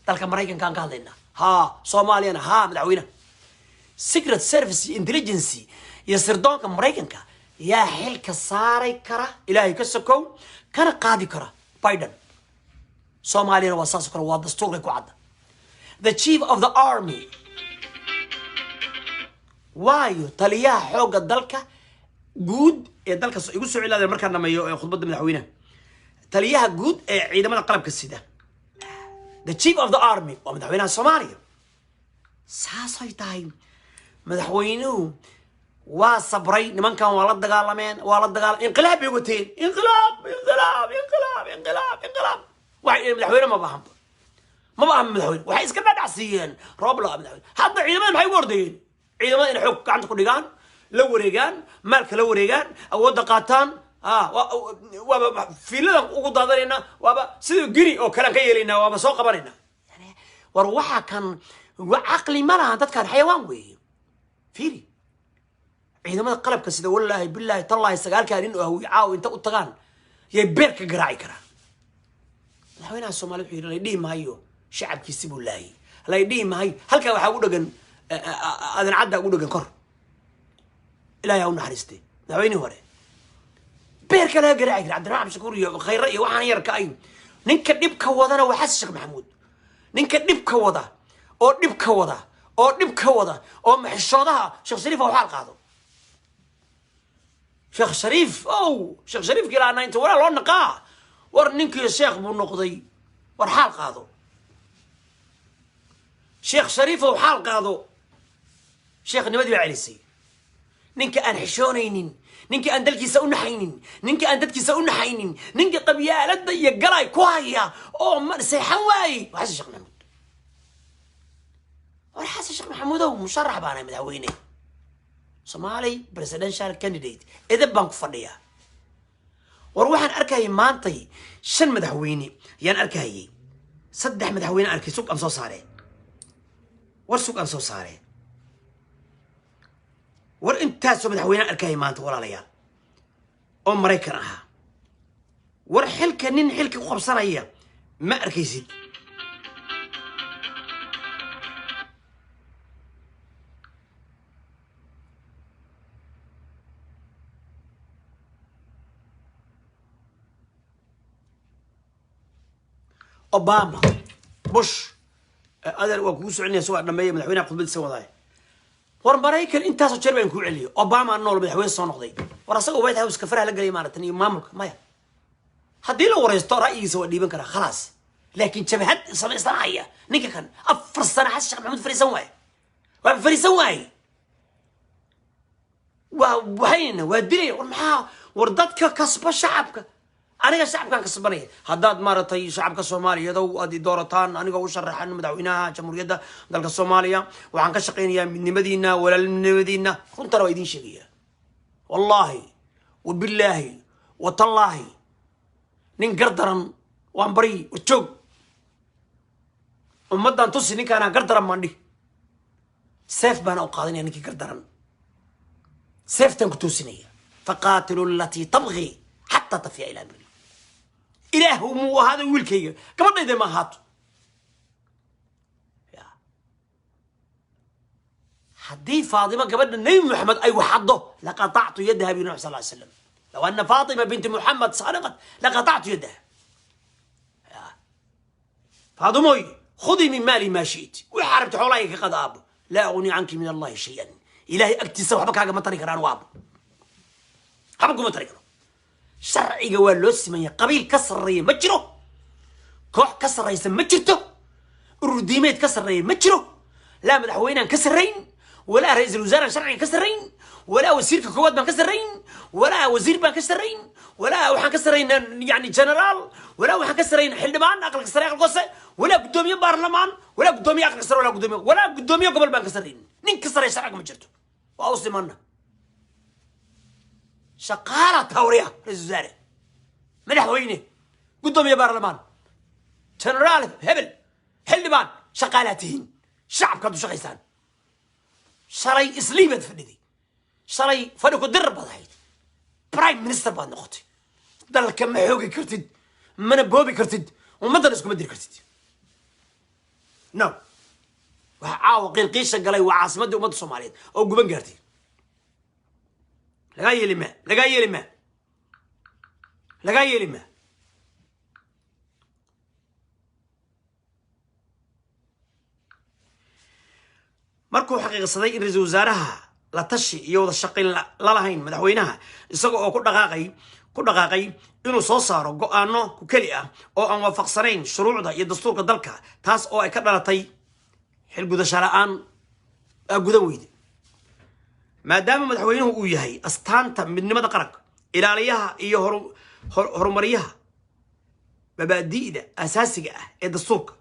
Dalka Maraykankaan ka hadlaynaa, haa, Soomaaliyana haa. Madaxweynaha, Secret Service iyo intelligence iyo sirdoonka Maraykanka yaa xilka saaray kara Ilaahay ka sokow, kana qaadi kara? Biden. Soomaaliyana waa saas oo kale, waa dastuurkay ku cadda. The chief of the army, waayo taliyaha xoogga dalka guud ee dalka, igu soo cilaadeen markaan dhameeyo ee khudbadda madaxweynaha. Taliyaha guud ee ciidamada qalabka sida, the chief of the army, waa madaxweynaha Soomaaliya. Saasay tahay, madaxweynuhu waa sabray. Nimankan waa la dagaalameen, waa la dagaala, inqilaab bay wateen, inqilaab, inqilaab, inqilaab, inqilaab, inqilaab. Waxay madaxweyne ma bahanba, maba aha madaxweyne. Waxay iska dhadhacsiiyeen Roobla madaxweyne. Hadda ciidamada maxay ugu ordayeen? Ciidamada inay xoog gacanta ku dhigaan, la wareegaan, maalka la wareegaan, awoodda qaataan. Waaba fiiladan ugu daadanayna, waaba sida Gini oo kalean ka yeelaynaa, waaba soo qabanayna. Yani, war waxa kan caqli ma lahan dadkan, xayawaan weeye. Fiiri ciidamada qalabka sida, wallaahi, bilaahi, tallaahi, sagaalkaa nin oo Hawiye caaw inta u tagaan yay beer ka garaaci karaan. Madaxweynaha Soomaliya wuxuu yidhi, "Lay dhihi maayo shacabkiisi buu laayay, lay dhihi maayo." Halkaa waxaa ugu dhegan Aadan Cadda, ugu dhegan kor. Ilahay ha u naxariistay madaxweynihii hore. Beerka laga garaaci kara Cabdiraxmaan Cabdishakuur iyo Khayre iyo waxaan yarka ay. Ninka dhibka wadana waa Xasan Sheekh Maxamuud. Ninka dhibka wada oo dhibka wada oo dhibka wada oo maxishoodaha Sheekh Shariif waxaa qaado. Sheekh Shariif, ow Sheekh Shariif ilaa 90 walaa loo naqaa. War ninkii sheekh buu noqday, war xaal qaado. Sheekh Shariif oo xaal qaado, sheekhnimadii baa celisay. Ninka aan xishoonaynin, ninka aan dalkiisa u naxaynin, ninka aan dadkiisa u naxaynin, ninka qabyaaladda iyo galay ku haya oo seexan waayey waa Xasan Sheekh Maxamuud. War Xasan Sheekh Maxamuudow, musharax baanahay madaxweyne Somali presidential candidate, edeb baan ku fadhiyaa. War waxaan arkayay maantay 5 madaxweyne yaan arkayay, 3 madaxweyne arkay. Sug aan soo saaree, war sug aan soo saaree. War intaasoo madaxweyne arkayay maanta walaalayaal oo Maraykan ahaa. War xilka nin xilka ku qabsanaya ma arkaysid. Obama, Bush, adeer waa kugu soconaya si waa dhameeya madaxweynaha khudbadiisa wadaay. War Maraykan intaasoo jeer baan kuu celiyo. Obama nool madaxweyne soo noqday, war asaga White House ka faraha la gelay maaratan iyo maamulka maya. Haddii la wareysto ra'yigiisa waa dhiiban karaa, khalaas. Laakiin jabhad samaysanaya ninka kan 4 sano Xasan Sheekh Maxamuud fariisan waaye, waa fariisan waaye, waa wahaynayna, waa dilaya. War maxaa? War dadka kasba shacabka, aniga shacabkaan kasbanaya. Haddaad maaragtay shacabka Soomaaliyeedow aad i doorataan anigoo u sharaxan madaxweynaha jamhuuriyadda dalka Soomaaliya, waxaan ka shaqaynayaa midnimadiina, walaalnimadiina. Runtana waa idiin sheegaya, wallaahi wabillaahi watallaahi, nin gardaran waan bari. War joog, ummaddan tusi ninkaanaa gardaran baan dhihi, seef baana u qaadanaya ninkii gardaran, seeftaan ku toosinaya. Faqaatilu alatii tabgii xataa tafiya ilaa amrillah. Ilaahu muu ahaado wiilkayga, gabadhayda ma ahaato. Haddii Faatima gabadha Nebi Moxamed ay waxaddo, laqatactu yadaha bi Nabi sal ly slam. Law ana Faatima binti Muxamed sariqat laqatactu yadaha. Faatimoy, khudii min maali maa shi'ti, waxaa rabta xoolahayga ka qada aabo. Laa agni canki min Allahi shay-an, Ilaahay agtiisa waxba kaagama tari karaan aabo, waxba kuma tari karo. Sharciga waa loo simanya, qabiil ka sarreeya ma jiro, koox ka sarreysa ma jirto, urur diimeed ka sarreeya ma jiro. Laa madaxweynean ka sarrayn, walaa ra-iisul wasaaraan sharciga ka sarrayn, walaa wasiirka koowaad baan ka sarrayn, walaa wasiir baan ka sarrayn, walaa waxaan ka sarrayn yani generaal, walaa waxaan ka sarrayn xildhibaan aqalka sare, aqalka hoose, walaa guddoomiye baarlamaan, walaa guddoomiye aqalka sare, walaa guddoomiye gobol baan ka sarrayn. Nin ka sarreeya sharciga ma jirto, waa u simana. Shaqaala tawriya, ra-isul wasaare, madaxweyne, guddoomiye baarlamaan, generaal hebel, xildhibaan, shaqaalaa tihiin, shacabkaad u shaqaysaan. Shalay islii baad fadhiday, shalay fadhi ku dirar baad ahayd, prime minister baad noqotay. Dalka ma xoogi kartid, mana boobi kartid, ummaddana iskuma diri kartid. No waxa caawa qiilqiisha galay waa caasimaddii ummadda Soomaaliyeed oo guban gaartay. Lagaa yeeli maa, lagaa yeeli maa, lagaa yeeli maa. Markuu xaqiiqsaday in ra-iisul wasaaraha la tashi iyo wada shaqayn la lahayn madaxweynaha, isaga oo ku dhaqaaqay inuu soo saaro go-aano ku keli ah oo aan waafaqsanayn shuruucda iyo dastuurka dalka, taas oo ay ka dhalatay xilgudasho la-aan gudan weyde. Maadaama madaxweynuhu uu yahay astaanta midnimada qaranka, ilaaliyaha iyo horumaryaha mabaadi'da asaasiga ah ee dastuurka,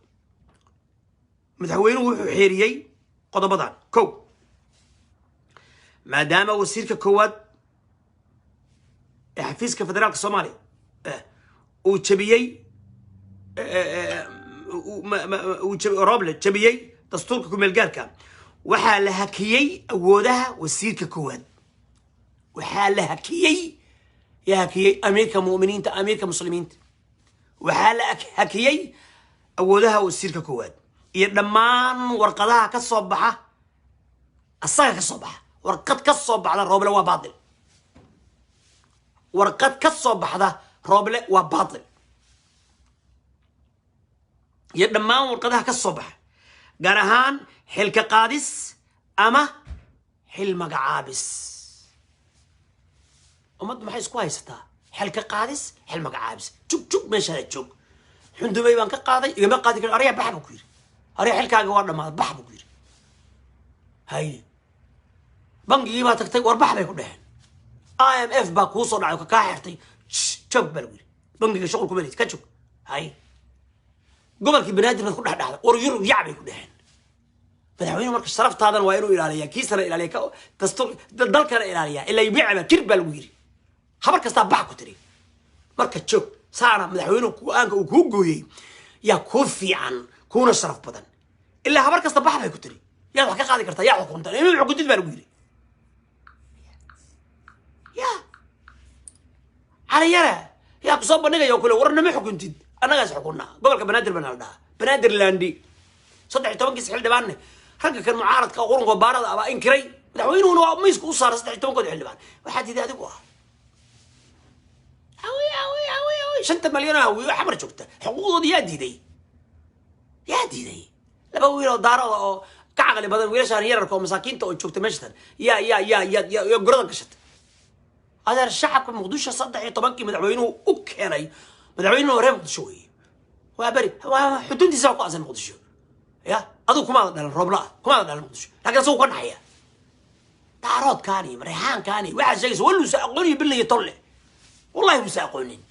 madaxweynuhu wuxuu xeeriyey qodobadan. Kow, maadaama wasiirka koowaad ee xafiiska federaalka Soomaaliya uu jabiyey, Roble jabiyey dastuurka kumeelgaarka, waxaa la hakiyey awoodaha wasiirka koowaad. Waxaa la hakiyey, yaa hakiyey? Amiirka mu'miniinta, amiirka muslimiinta. Waxaa la hakiyey awoodaha wasiirka koowaad iyo dhammaan warqadaha ka soo baxa asaga ka soo baxa. Warqad ka soo baxda Rooble waa baatil. Warqad ka soo baxda Rooble waa baatil, iyo dhammaan warqadaha ka soo baxa, gaar ahaan xilka qaadis ama xil magacaabis. Ummaddu maxay isku haysataa? Xilka qaadis, xil magacaabis. Jug jug, meeshaada joog. Xundubay baan ka qaaday, igama qaadi karo. Aryaa, bax buu ku yidhi. Aryaa, xilkaaga waa dhammaaday, bax buu ku yidhi. Haye, bangigii baa tagtay, war bax bay ku dheheen. IMF baa kuu soo dhacay, kaa xirtay. Joog baa lagu yidhi, bangiga shuqul kuma lihid, ka joog. Haye, gobolkii Banaadir baad ku dhex dhacday, war Yurub yac bay ku dheheen. Madaxweynuhu marka sharaftaadana waa inuu ilaaliyaa, kiisana ilaaliya, dastuur dalkana ilaaliyaa. Ilaa yubicaba kir baa lagu yidhi, habar kastaa bax ku tiri. Marka joog saana madaxweynuhu go-aanka uu kuu gooyey yaa kuu fiican, kuuna sharaf badan. Ilaa habar kasta bax bay ku tiri, yaad wax ka qaadi kartaa? Yaa xukunta? Ima xukuntid baa lagu yidhi. Ya Caliyara yaa kusoo bandhigaya oo kule, war nama xukuntid, annagaas xukunnaa. Gobolka Banaadir bana la dhahaa, Banaadir landi. 13-kiis xildhibaanne, ragga kan mucaaradka qurunka baarada abaa inkiray, madaxweynuhuna waa miiska u saaray 13-kooda xildhibaan. Waxaa diiday adigu ah. Hawi hawi hawi hawi, 5 malyan oo Hawiyo Xamar joogta xuquuqdooda yaa diiday? Yaa diiday? Laba wiil oo Daarada oo ka caqli badan wiilashaan yararka oo masaakiinta oo joogta meeshatan yaa gorada gashata. Adeer, shacabka Muqdisho 13-kii madaxweynuhu u keenay, madaxweynuhu reer Muqdisho weeye, waa beri, waa xuduntiisa, waa ku aasan Muqdisho. Ya adigu kumaada dhalan, Roobla ah kumaada dhalan Muqdisho, laakiin asagu ka dhaxaya. Daaroodkaani, Mareexaankaani waxaad sheegaysa waluusa aqooniyo bilayo tolle, wallahi buusa aqoonin.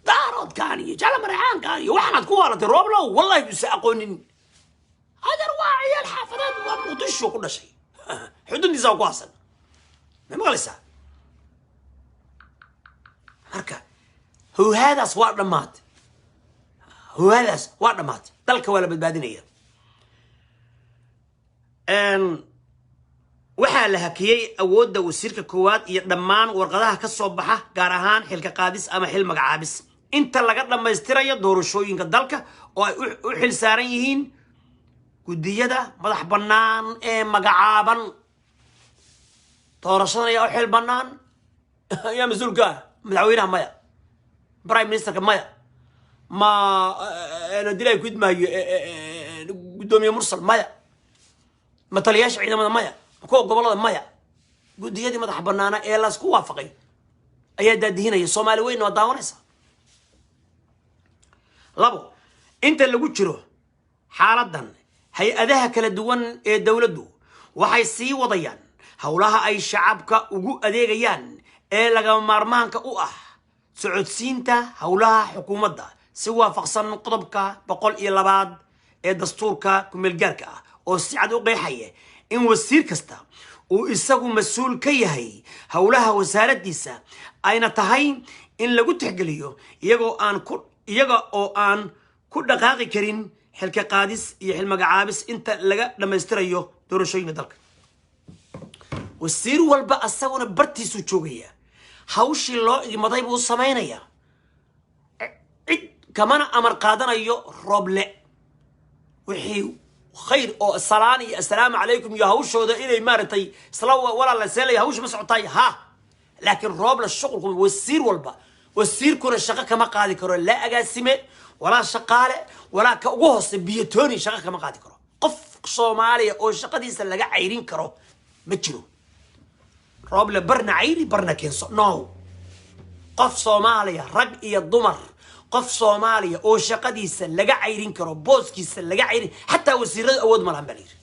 Daaroodkaani iyo jecla Mareexaankaani iyo waxaanaad ku waalatay, Rooblow, wallahi buusa aqoonin. Adeer, waa ciyaal xaafadeed, waa Muqdisho ku dhashay, xuduntiisa waa ku aasan. Ma maqlaysaa? Marka huhaadaas waa dhammaatay, huhaadaas waa dhammaatay. Dalka waa la badbaadinaya. Waxaa la hakiyey awoodda wasiirka koowaad iyo dhammaan warqadaha ka soo baxa, gaar ahaan xilka qaadis ama xil magacaabis, inta laga dhammaystirayo doorashooyinka dalka oo ay u xil saaran yihiin guddiyada madax bannaan ee magacaaban. Doorashadan ayaa u xil bannaan? Ayaa mas-uulka ah? Madaxweynaha maya, prime ministerka maya, ma dilay ku idmaayo guddoomiye Mursal maya, ma taliyaasha ciidamada maya, ma kuwa gobolada maya. Guddiyadii madax banaana ee laysku waafaqay ayaa daadihinaya. Soomaali weyn waa daawanaysa. Labo, inta lagu jiro xaaladan, hay-adaha kala duwan ee dowladdu waxay sii wadayaan howlaha ay shacabka ugu adeegayaan ee lagama maarmaanka u ah socodsiinta howlaha xukuumadda, si waafaqsan qodobka 102aad ee dastuurka kumeelgaarka ah, oo si cad u qeexaya in wasiir kasta uu isagu mas-uul ka yahay howlaha wasaaraddiisa, ayna tahay in lagu tixgeliyo iyaga oo aan ku dhaqaaqi karin xilka qaadis iyo xil magacaabis inta laga dhammaystirayo doorashooyinka dalka. Wasiir walba asaguna bartiisuu joogaya, hawshii loo igmaday buu samaynayaa, cid kamana amar qaadanayo Rooble. Wixii khayr oo salaan iyo assalaamu calaykum iyo hawshooda inay maaragtay isla walaal la seelaya, hawsha ma socotaay ha, laakiin Rooble shuqulku wasiir walba, wasiirkuna shaqo kama qaadi karo, laa agaasime walaa shaqaale walaa ka ugu hoose biyotoni shaqo kama qaadi karo. Qof Soomaaliya oo shaqadiisa laga cayrin karo ma jiro. Rooble barna cayri, barna keenso, no. Qof Soomaaliya, rag iyo dumar, qof Soomaaliya oo shaqadiisa laga cayrin karo, booskiisa laga cayrin, xataa wasiirada awood ma lahan baa la yidhi.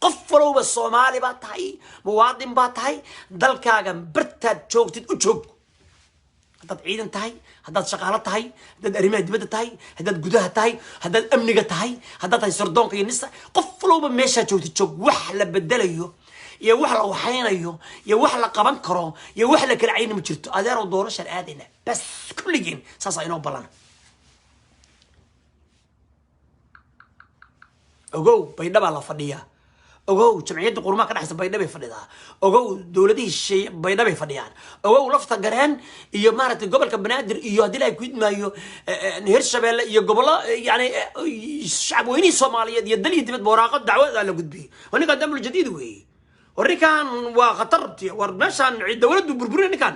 Qof walowba Soomaali baa tahay, muwaadin baa tahay, dalkaaga bartaad joogtid u joog. Haddaad ciidan tahay, haddaad shaqaalo tahay, haddaad arrimaha dibadda tahay, haddaad gudaha tahay, haddaad amniga tahay, haddaad tahay sardoonka iyo NISA, qof walowba meeshaa joogtid joog. Wax la bedelayo iyo wax la waxaynayo iyo wax la qaban karo iyo wax la kala cayni ma jirto. Adeerow, doorashaan aadayna bas, kulligeen saasaa inoo ballana. Ogow, Baydhabaa la fadhiyaa. Ogow, Jamciyadda Qurumaha ka dhexaysa Baydhabay fadhidaa. Ogow, dowladihii shisheeye Baydhabay fadhiyaan. Ogow, Lafta Gareen iyo maaragtay gobolka Banaadir iyo haddii Ilahay ku idmaayo Hirshabeelle iyo gobollo, yani shacab weynihii Soomaaliyeed iyo dal iyo dibad waraaqo dacwad la gudbiyey. War ninkan damul jadiid weeye, war ninkan waa khatar, war meeshaan dowladdu burburin ninkan.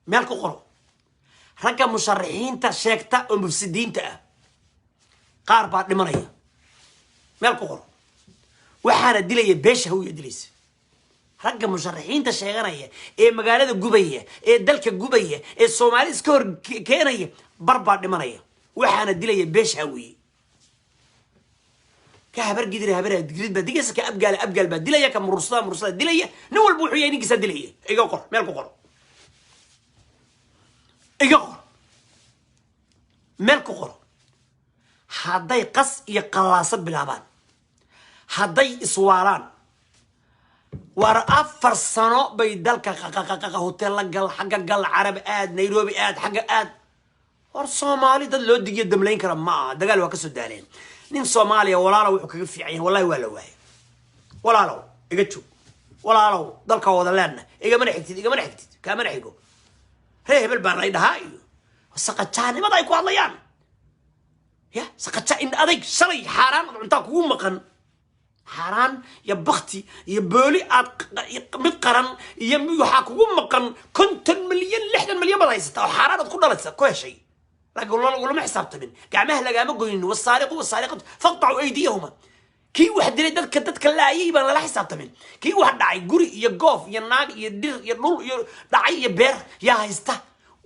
Meel ku qoro, ragga musharaxiinta sheegta oo mufsidiinta ah qaar baa dhimanaya. Meel ku qoro, waxaana dilaya beesha Hawiya dilaysa. Ragga musharaxiinta sheeganaya ee magaalada gubaya, ee dalka gubaya, ee Soomaali iska hor keenaya, bar baa dhimanaya, waxaana dilaya beesha Hawiye. Ka Habar Gidir Habar Gidir baa digaysa, ka Abgaala Abgaal baa dilaya, ka Murursada Murursada dilaya. Nin walba wuxuu yahay ninkiisaa dilaya. Iga qor, meel ku qoro, iga qor, meel ku qoro. Hadday qas iyo qallaaso bilaabaan, hadday iswaalaan, war 4 sano bay dalka qaqaqaqaqa, hoteella gal, xagga gal, Carab aad, Nairobi aad, xagga aad. War Soomaali dad loo digiyo damlayn kara ma aha. Dagaal waa kasoo daaleen. Nin Soomaaliya walaalow wuxuu kaga fiican yahay, wallahi waa la waayay. Walaalow iga joog, walaalow dalka wada leenna, igamana xigtid, igamana xigtid, kaamana xigo, ree hebel baan lay dhahaa iyo saqajaanimada ay ku hadlayaan ya saqaja in adayg. Shalay xaaraan ad cuntaa kugu maqan, xaaraan iyo bakti iyo booli aad mid qaran iyo waxaa kugu maqan 50 milyan, 60 milyan baad haysataa oo xaaraan aad ku dhalaysa ku heshay, laakiin lagulama xisaabtamin, gacmaha lagaama goynin. والسارق والسارقة فاقطعوا أيديهما. Kii wax dilay, dadka laayay baan lala xisaabtamin. Kii wax dhacay, guri iyo goof iyo naag iyo dhir iyo dhul iyo dhacay iyo beer yaa haysta,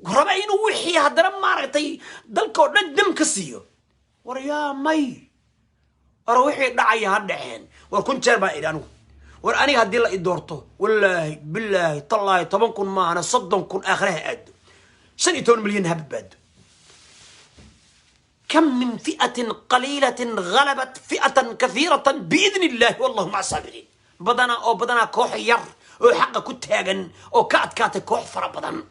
raba inuu wixii haddana maaragtay dalka oo dhan dam ka siiyo. War yaa may, war wixii dhacaya ha dhaceen. War kun jeer baa idhi anigu, war aniga haddii la i doorto, wallaahi, bilaahi, tallaahi, 10,000 maahana 30,000 aakhiraha aado, 15 milyan ha badbaado. كم من فئة قليلة غلبت فئة كثيرة بإذن الله والله مع الصابرين. Badanaa oo badanaa koox yar oo xaqa ku taagan oo ka adkaatay koox fara badan,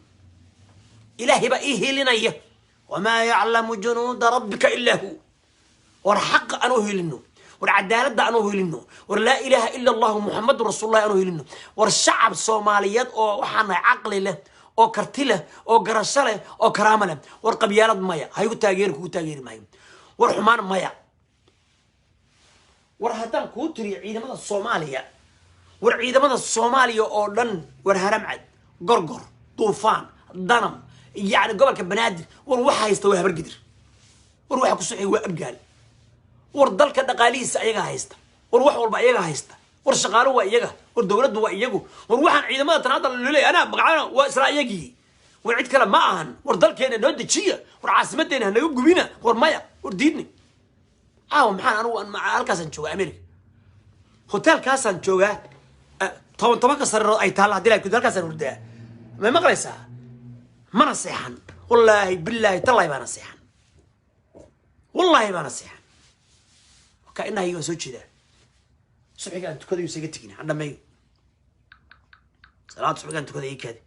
Ilaahay baa ii hilinaya. وما يعلم جنود ربك إلا هو. War xaqa aan u hilino, war cadaaladda aan u hilino, war لا إله إلا الله محمد رسول الله aan u hilino. War shacab Soomaaliyeed oo waxaa nahay caqli leh oo karti leh oo garasho leh oo karaamo leh. War qabyaalad maya, haygu taageeri, kugu taageeri maayo. War xumaan maya. War haddaan kuu tiriyo ciidamada Soomaaliya, war ciidamada Soomaaliya oo dhan, war Haramcad, Gorgor, Duufaan, Danam, yacni gobolka Banaadir, war waxa haysta waa Habargidir, war waxa ku socay waa Abgaal. War dalka dhaqaalihiisa ayagaa haysta, war wax walba ayagaa haysta, war shaqaalu waa iyaga, war dowladdu waa iyagu. War waxaan ciidamada tan hadda laleeyahay anaa magacana waa isla iyagii, war cid kale ma ahan. War dalkeena noo dejiya, war caasimadeena hanaga gubina. War maya, war diidni. Caawa maxaan anigu halkaasaan joogaa, America, hotelkaasaan joogaa, toban tobanka sariirood ay taalla. Hadii la halkaasaan hurdaa, may maqlaysaa? Mana seexan, wallaahi, bilaahi, tallahi baana seexan, wallaahi baana seexan. Ka indhahayga waa soo jeedaa. Subxiga aan tukadayo isaga tegin, aan dhameeyo salaada subxiga aan tukada ii kaadi.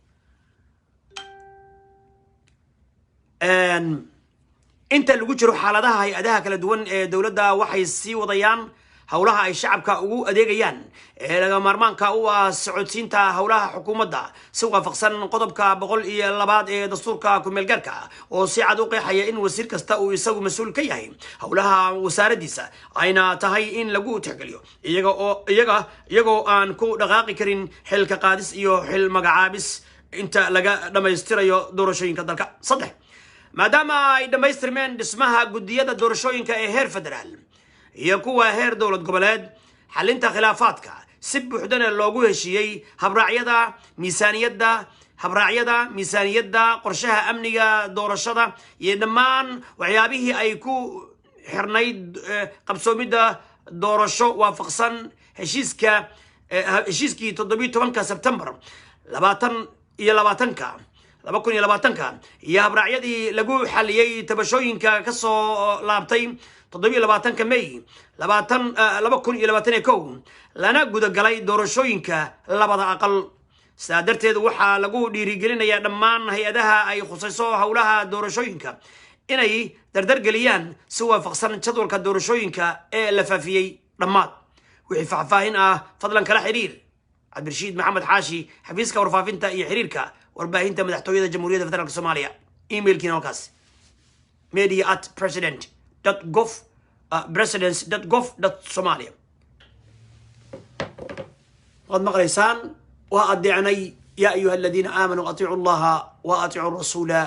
Inta lagu jiro xaaladaha, hay-adaha kala duwan ee dowladda waxay sii wadayaan howlaha ay shacabka ugu adeegayaan ee laga maarmaanka u ah socodsiinta howlaha xukuumadda, si waafaqsan qodobka 102aad ee dastuurka kumeelgaarka, oo si cad u qeexaya in wasiir kasta uu isagu mas-uul ka yahay howlaha wasaaraddiisa, ayna tahay in lagu tixgeliyo iyaga oo iyaga iyagoo aan ku dhaqaaqi karin xilka qaadis iyo xil magacaabis inta laga dhammaystirayo doorashooyinka dalka. Saddex, maadaama ay dhammaystirmeen dhismaha guddiyada doorashooyinka ee heer federaal iyo kuwa heer dowlad goboleed, xalinta khilaafaadka si buuxdana loogu heshiiyey habraacyada miisaaniyadda, qorshaha amniga doorashada iyo dhammaan waxyaabihii ay ku xirnayd qabsoomidda doorasho waafaqsan heshiiskii 17-ka Sebtembar 2020-ka, 2020-ka, iyo habraacyadii lagu xaliyey tabashooyinka ka soo laabtay 27-ka May 2021, lana gudagalay doorashooyinka labada aqal. Sidaa darteed, waxaa lagu dhiirigelinayaa dhammaan hay-adaha ay khusayso howlaha doorashooyinka inay dardargeliyaan si waafaqsan jadwalka doorashooyinka ee la faafiyey. Dhammaad. Wixii faahfaahin ah fadlan kala xiriir Cabdirashiid Maxamed Xaashi, xafiiska warfaafinta iyo xiriirka warbaahinta, Madaxtooyada Jamhuuriyadda Federaalk Soomaaliya. Emailkiina halkaas, media@president.gov, presidents.gov.somalia. Waad maqlaysaan, waa adeecnay. Yaa ayuha aladiina aamanuu atiicu Allaha wa atiicu rasuula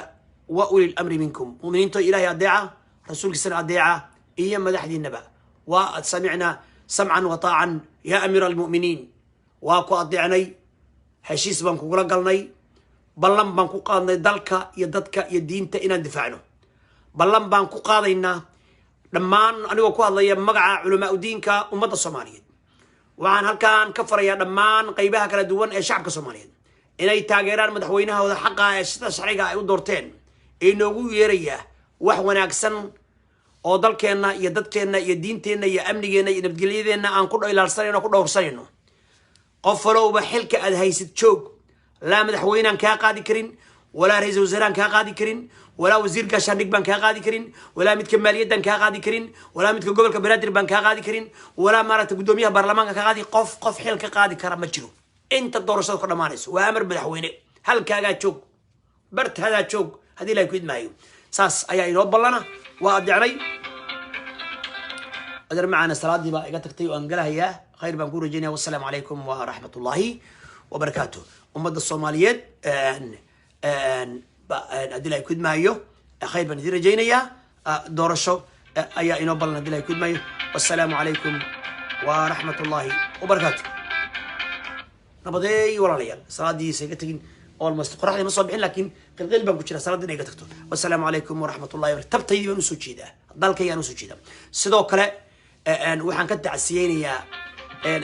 wa uli lamri minkum. Muminiinto, Ilahay adeeca, rasuulkiisana adeeca iyo madaxdiinaba. Waa samicna samcan wa taacan, yaa amiira almu'miniin. Waa ku adeecnay, heshiis baan kugula galnay, ballan baan ku qaadnay dalka iyo dadka iyo diinta inaan difaacno. Ballan baan ku qaadaynaa dhammaan, anigoo ku hadlaya magaca culamaa udiinka ummadda Soomaaliyeed, waxaan halkan ka farayaa dhammaan qaybaha kala duwan ee shacabka Soomaaliyeed inay taageeraan madaxweynahooda xaqa ee sida sharciga ay u doorteen, ee inoogu yeeraya wax wanaagsan oo dalkeenna iyo dadkeenna iyo diinteenna iyo amnigeenna iyo nabadgelyadeenna aan ku ilaalsanayno, ku dhowrsanayno. Qof walowba xilka aad haysid joog. Laa madaxweynaan kaa qaadi karin, walaa ra-iisul wasaaraan kaa qaadi karin, walaa wasiir gaashaandhig baan kaa qaadi karin, walaa midka maaliyaddan kaa qaadi karin, walaa midka gobolka Banaadir baan kaa qaadi karin, walaa maaragta guddoomiyaha baarlamaanka kaa qaadi. Qof qof xil ka qaadi kara ma jiro inta doorashada ka dhammaanayso. Waa amar madaxweyne. Halkaagaa joog, bartaadaa joog, haddii Ilahay ku idmaayo. Saas ayaa inoo ballana. Waa adeecnay, adeer macaana. Salaadii baa iga tagtay oo aan galahayaa. Khayr baan ku rajaynaya. Wassalaamu calaykum waraxmat ullaahi wabarakaatu. Ummadda Soomaaliyeed, haddii Ilahay ku idmaayo, khayr baan idin rajaynayaa. Doorasho ayaa inoo ballan, haddii Ilahay ku idmaayo. Wassalaamu calaykum waraxmat ullaahi wabarakaatu. Nabadeey, walaalayaal. Salaadiisa iga tegin. Almost qoraxdii ma soo bixin, laakiin qilqil baan ku jira salaadii inay iga tagto. Wassalaamu calaykum waraxmat ullahi wabarakatu. Tabtaydii baan usoo jeedaa, dalkaygaan usoo jeedaa. Sidoo kale waxaan ka tacsiyeynayaa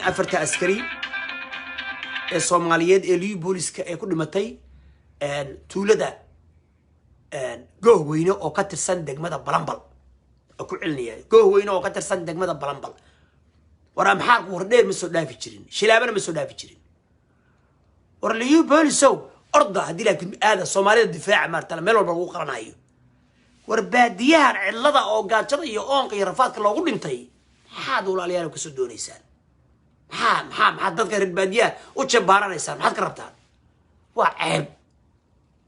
afarta askari ee Soomaaliyeed ee Liyu Booliska ee ku dhimatay tuulada Goohweyne oo ka tirsan degmada Balambal. Oo ku celinaya, Goohweyne oo ka tirsan degmada Balambal. War Amxaarku Wardheer ma soo dhaafi jirin, Shilaabana ma soo dhaafi jirin. War Liyu Boolisow, orda, haddii laakiin aada Soomaalida difaaca, maarata meel walba lagu qaranayo. War baadiyahan cidlada oo gaajada iyo oonka iyo rafaadka loogu dhintay, maxaad walaalayaal kasoo doonaysaan? Maxaa dadka reer baadiyaha u jeebbaaranaysaan? Maxaad ka rabtaan? Waa ceeb.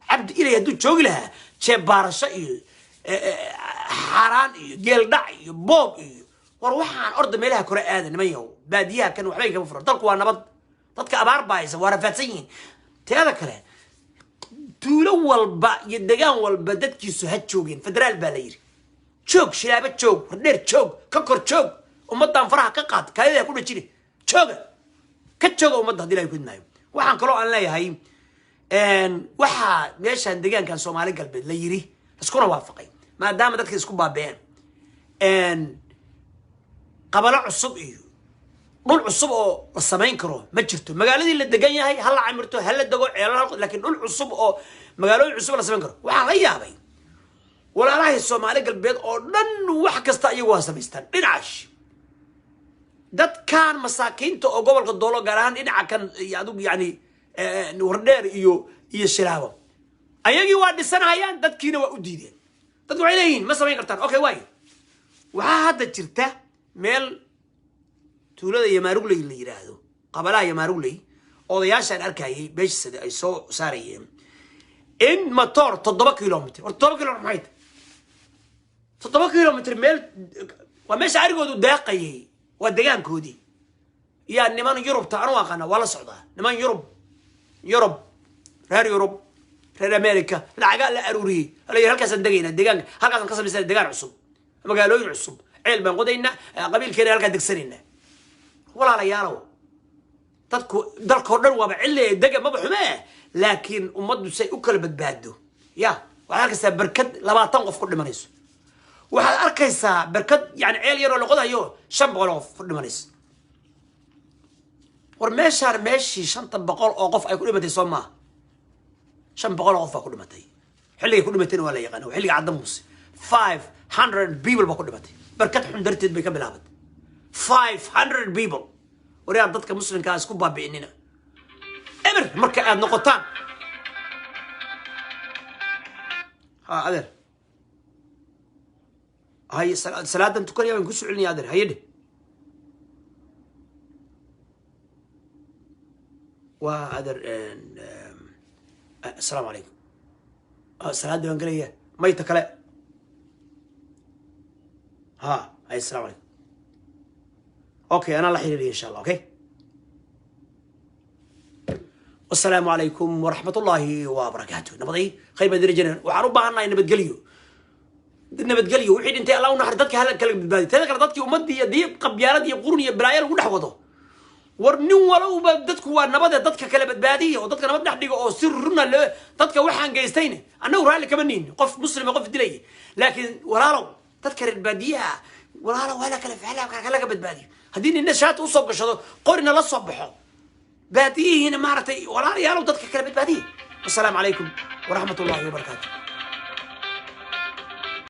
Cabdi Ilay hadduu joogi lahaa, jeebbaarasho iyo xaaraan iyo geeldhac iyo boob iyo war waxaan orda meelaha kore aada. Niman yahow, baadiyaha kan waxbay kama furan. Dalku waa nabad, dadka abaar baa haysa, waa rafaadsan yihiin. Teeda kale, tuulo walba iyo degaan walba dadkiisu ha joogeen. Federaal baa la yidhi. Joog Shilaabo, joog Wardheer, joog ka kor, joog. Ummaddan faraha ka qaad, kaadida ku dhajine. Jooga, ka jooga ummadda, hadii Ilahay ku idmaayo. Waxaan kaloo aan leeyahay, waxaa meeshaan deegaankan Soomaali Galbeed la yiri, iskuna waafaqay, maadaama dadka isku baabe'een, qabalo cusub iyo dhul cusub oo la samayn karo ma jirto. Magaaladii la degan yahay ha la camirto, ha la dego, ceelal, laakiin dhul cusub oo magaalooyin cusub la samayn karo. Waxaan la yaabay walaalahay Soomaali Galbeed oo dhan, wax kasta iyagu waa samaystaan. Dhinacash dadkan masaakiinta oo gobolka Doolo, gaar ahaan dhinaca kan adigu, yani Wardheer iyo Shilaabo, ayagii waa dhisanayaan, dadkiina waa u diideen. Dadku waxay leeyihiin ma samayn kartaan. Okay, waayo waxaa hadda jirta meel tuulada Yamaarugley la yidhaahdo, qabalaha Yamaarugley, odayaashaan arkayay beeshisada ay soo saarayeen in matoor 7 kilomitr. War 7 kilomitr maxay tahay? 7 kilomitr meel waa meesha arigoodu daaqayay, waa degaankoodii. Yaa niman Yurubta anu aqaana, waa la socdaa, niman Yurub, reer Yurub, reer America, lacagaa la aruuriyey, la yidhi halkaasaan degaynaa, degaanka halkaasaan ka samaysana, degaan cusub, magaalooyin cusub, ceel baan qodaynaa, qabiilkeena halkaan degsanaynaa. Walaalayaalow, dadku dalkao dhan waaba cilli dega, maba xumee, laakiin ummaddu say u kala badbaado. Ya waxaad arkaysaa barkad 20 qof ku dhimanayso, waxaad arkaysaa barkad, yani ceel yaroo la qodayo, 500 qof ku dhimanayso. War meeshaan meeshii 500 oo qof ay ku dhimatay soo maaha? 500 oo qof baa ku dhimatay. Xilligay ku dhimatayna waa la yaqaana, waa xilliga Cadda Muuse. 500 people baa ku dhimatay, barkad xun darteed bay ka bilaabatay. 500 people. Waryaa, dadka muslimkaa isku baabi'inina. Eber marka aad noqotaan. Ha adeer, haye, salaadan tukanaya, waan ku celinaya adeer. Haye dheh. Waa adeer, assalaamu calaykum. Salaada baan gelaya, mayta kale. Ha haye, assalamu calaykum. Okay, anaa la xiriiriya insha Allah. Okay, Wasalaamu calaykum waraxmatullaahi wabarakaatu. Nabaday, khayr baan dirajana. Waxaan u baahannahay nabadgelyo, nabadgelyo. Wixii dhintay Allah u naxari, dadka hala kala badbaadiyo. Teeda kale, dadkii ummadii haddii qabyaalad iyo qurun iyo balaayo lagu dhex wado, war nin walowba dadku waa nabade, dadka kala badbaadiya oo dadka nabad dhex dhigo oo si runa loo dadka waxaan geystayna annagu raalli kama nihin qof muslima qof dilaya. Laakiin walaalow, dadka reer baadiyaha, walaalow, hala kala hala ka badbaadiyo. Haddii nina shaati usoo gashado, qorina la soo baxo, baadiyihiina maaragtay, walaalayaalow, dadka kala badbaadiya. Wasalaamu calaykum waraxmat ullahi wabarakaatu.